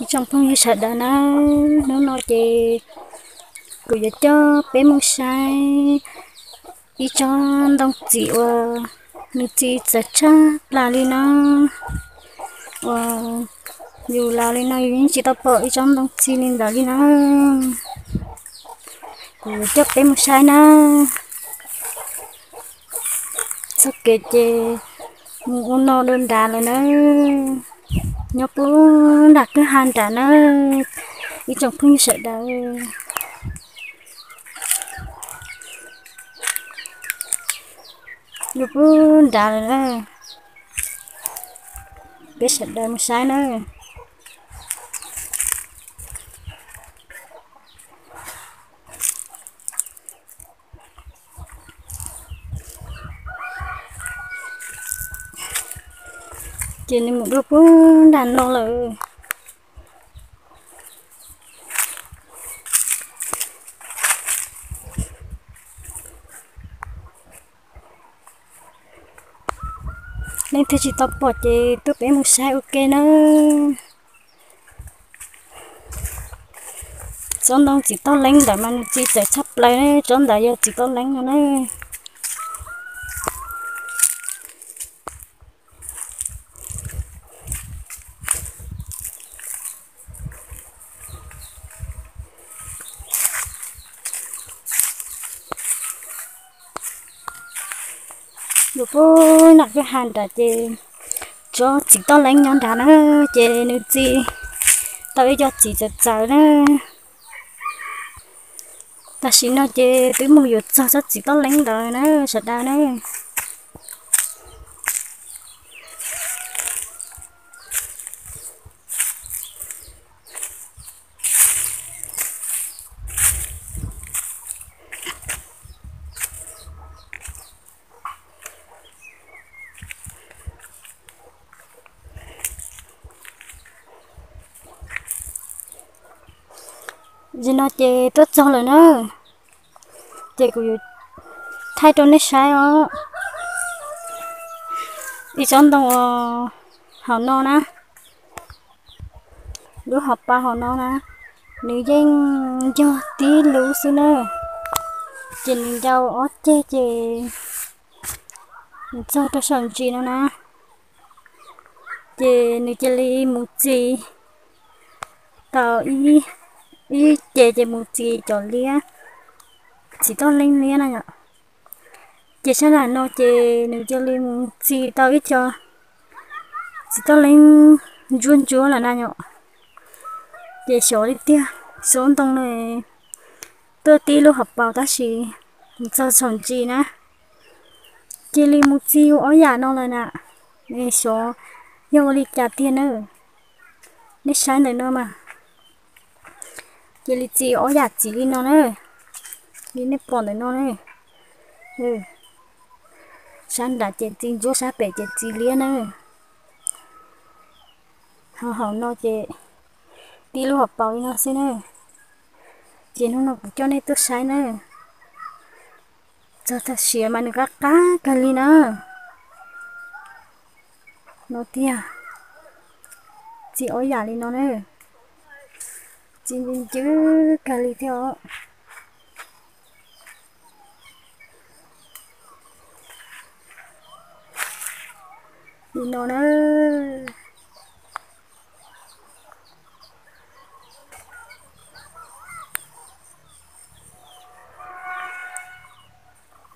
Ib tsoom phooj ywg sawv daws na, hnub no ces kuv yuav coj peb mus saib ib tsob ntoo txiv uas nws txi txawv tshaj plaws li no. Uas yus los li no yus yeej tsis tau pom ib tsob ntoo txi li ntawd li na. Kuv yuav coj peb mus saib na. Txoj kev ces mus ua no dua nrad lawm na. Nyob puag nram kwj ha nrad na, ib tsoom phooj ywg sawv daws. Nyob puag nrad lawm na. Peb sawv daws mus saib na. Ces nws mus dua puag nram no lawm. Leej twg tsis tau pom ces tuaj peb mus saib ua ke na. Tsob ntoo txiv toj leeb ntawd mas nws txi txawv tshaj plaws na, tsob ntawd yog txiv toj leeb no na. Yus puag nram kwj ha nrad ces tsob txiv toj leeb nyob nrad na, ces nws txi tau ib co txiv txawv txawv na. Tam sim no ces twb mus yuav txog tsob txiv toj leeb ntawd na sawv daws na. Zaum no ces tuaj txog lawm na, ces kuv yuav thaij rau nej saib os. Ib tsob ntoo uas hauv no na, lub hauv paus hauv no na, nws yeej ncog tib lub xwb na, ces nws ncau ob ceg ces nws txog rau saum ntsis no na, ces nws cia li mus txi tau ib ce ces mus txi cov liab, txiv toj leeb liab na yom. Ces sab nram no ces nws cia li mus txi tau ib co txiv toj leeb ntsuab ntsuab lawm na yom. Ces xyov li tiag, tsob ntoo no tuaj tib lub hauv paus tab sis nws txog saum ntsis na, cia li mus txi ob yam no lawm na. Xyov yog ua li cas tiag na. Nej saib ntawm no mas, cia li txi ob yam txiv li no na, li nej pom ntawm no na. Sab nrad ces txi ntsuab, sab pem ces txi liab na. Ho hauv no ces tib lub hauv paus li no xwb na. Ces hnub no kuv coj nej tuaj saib na. Txog tag siav mas nws qab qab kawg li na. No tiag, txi ob yam li no na. Txi ncw ncw kawg li thiab os. Li no na.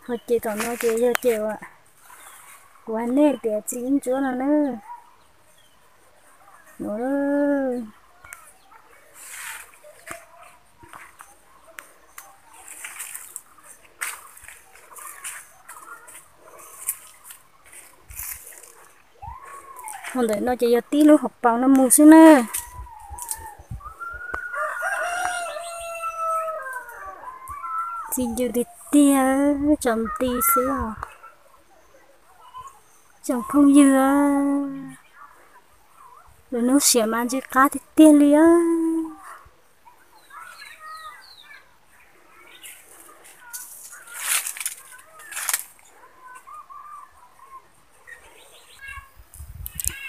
Ho ces tom no ces yog ces uas kuv hais nej tias txi ntsuab no na. Ho ntawm no ces yog tib lub hauv paus no mus xwb na. Txi ncw tiag tiag, tsaus nti xwb os. Tsoom phooj ywg, lub hnub siav mas ntxim qab tiag tiag li.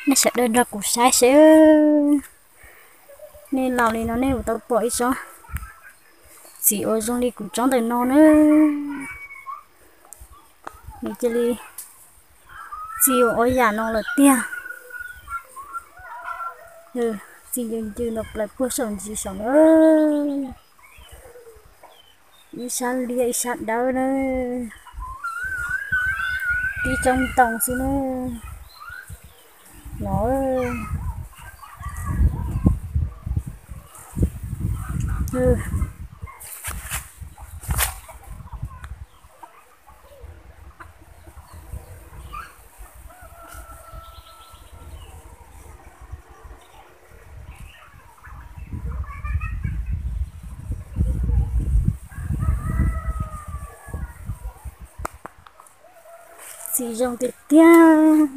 Nej sawv daws nrog kuv saib seb. Nej laus li no nej yuav tau pom ib tsob txiv uas zoo li kuv tsob ntawm no na. Nws cia li txi ua ob yam no lawm tiag. Txi ncw ncw no plaws puag saum ntsis saum na. Ib sab liab ib sab dawb na. Tib tsob ntoo xwb na. No. Txiv zoo tiag tiag.